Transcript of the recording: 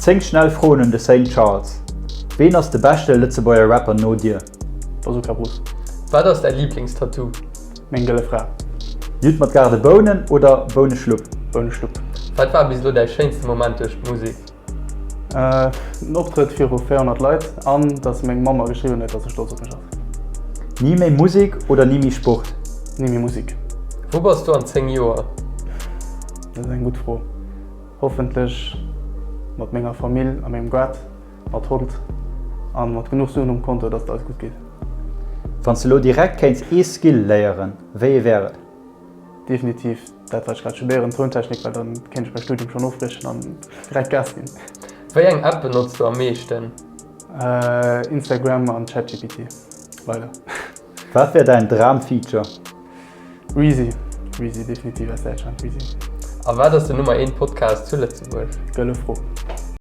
10 schnell Froen un de Saint Charles. Ween ass de beschte Lëtzebuerger Rapper no dir? Bazooka Bruce. Wat ass däi Liiblingstattoo? Meng gëlle Fra. Judd mat Garde Bounen oder Bouneschlupp? Bouneschlupp. Wat war bis elo däi schéinste Moment duerch d'Musek? En Optrëtt viru 400 Leit an dass meng Mamm mer geschriwwen huet, dass se stolz op mech ass. Ni méi Musek oder ni méi Sport? Ni méi Musek. Wou bass du an 10 Joer? Dat ass eng gutt Fro. Hoffentlech mat menger Famill a mengem Gaart, mat Hond an mat genuch Suen um Konto, dass et eis gutt geet. Wann s de lo direkt kéints ee Skill léieren, wéi ee wär et? Definitiv dat wat ech grad studéieren, Tountechnik, well dann kéint ech mäi Studium schonn ofbriechen an direkt Gas ginn. Wéi eng App benotz du am meeschten? Instagram an ChatGPT, leider. Wat wär däin Dram-Feature? Reezy, Reezy, definitiv aus Däitschland, Reezy. A wat ass den Nummer eent Podcast zu Lëtzebuerg? Gëlle Fro.